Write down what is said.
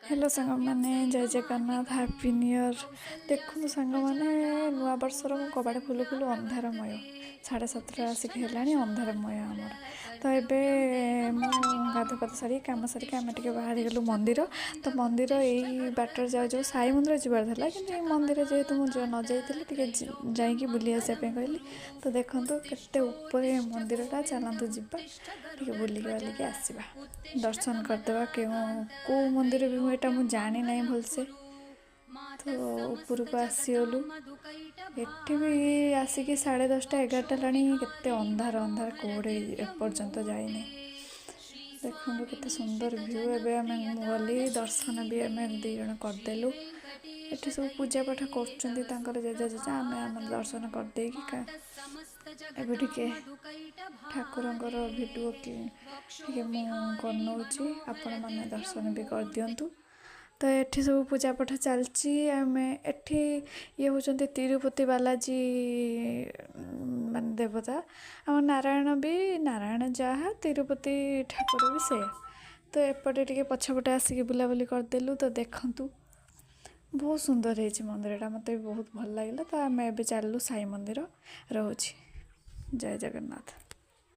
Hello ସାଙ୍ଗମାନେ, ଜୟ Jagannath, happy new year. ଦେଖନ୍ତୁ ସାଙ୍ଗମାନେ, ନୂଆ ବର୍ଷର ମୁଁ କବାଟ ଖୋଲୁ ଖୋଲୁ ଅନ୍ଧାରମୟ। 7:30 ଆସିକି ହେଲାଣି, ଅନ୍ଧାରମୟ ଆମର। ତ ଏବେ ମୁଁ ଗାଧୁଆ ପାଧୁଆ ସାରିକି, କାମ ସାରିକି ଆମେ ଟିକେ ବାହାରିଗଲୁ ମନ୍ଦିର। ତ ମନ୍ଦିର ଏଇ ବାଟରେ ଯାଉ ଯାଉ ସାଇ ମନ୍ଦିର ଯିବାର ଥିଲା, କିନ୍ତୁ ଏଇ ମନ୍ଦିର ଯେହେତୁ ମୁଁ ନ ଯାଇଥିଲି, ଟିକେ ଯାଇକି ବୁଲି ଆସିବା ପାଇଁ କହିଲି। ତ ଦେଖନ୍ତୁ କେତେ ଉପରେ ମନ୍ଦିରଟା, ଚାଲନ୍ତୁ ଯିବା, ଟିକେ ବୁଲିକି ବାଲିକି ଆସିବା, ଦର୍ଶନ କରିଦେବା। କେଉଁ କେଉଁ ମନ୍ଦିର ବି ମୁଁ ଏଇଟା ମୁଁ ଜାଣିନାହିଁ ଭଲସେ। ତ ଉପରକୁ ଆସିଗଲୁ। ଏଠି ବି ଆସିକି 10:30 11ଟା ହେଲାଣି, କେତେ ଅନ୍ଧାର ଅନ୍ଧାର, କେଉଁଠି ଏପର୍ଯ୍ୟନ୍ତ ଯାଇନି। ଦେଖନ୍ତୁ କେତେ ସୁନ୍ଦର ଭ୍ୟୁ। ଏବେ ଆମେ ମୁଁ ଗଲି, ଦର୍ଶନ ବି ଆମେ ଦୁଇ ଜଣ କରିଦେଲୁ। ଏଠି ସବୁ ପୂଜା ପାଠ କରୁଛନ୍ତି ତାଙ୍କର ଜେଜେ ଜେଜେ। ଆମେ ଆମର ଦର୍ଶନ କରିଦେଇକି ଏବେ ଟିକେ ଠାକୁରଙ୍କର ଭିଡ଼ିଓ ଟିକେ ମୁଁ କରିନେଉଛି, ଆପଣମାନେ ଦର୍ଶନ ବି କରିଦିଅନ୍ତୁ। ତ ଏଠି ସବୁ ପୂଜା ପାଠ ଚାଲିଛି। ଆମେ ଏଠି ଇଏ ହେଉଛନ୍ତି ତିରୁପତି ବାଲାଜୀ, ମାନେ ଦେବତା ଆମ ନାରାୟଣ ବି। ନାରାୟଣ ଯାହା, ତିରୁପତି ଠାକୁର ବି ସେଇଆ। ତ ଏପଟେ ଟିକେ ପଛପଟେ ଆସିକି ବୁଲାବୁଲି କରିଦେଲୁ। ତ ଦେଖନ୍ତୁ, ବହୁତ ସୁନ୍ଦର ହେଇଛି ମନ୍ଦିରଟା, ମୋତେ ବି ବହୁତ ଭଲ ଲାଗିଲା। ତ ଆମେ ଏବେ ଚାଲିଲୁ ସାଇ ମନ୍ଦିର। ରହୁଛି, ଜୟ ଜଗନ୍ନାଥ।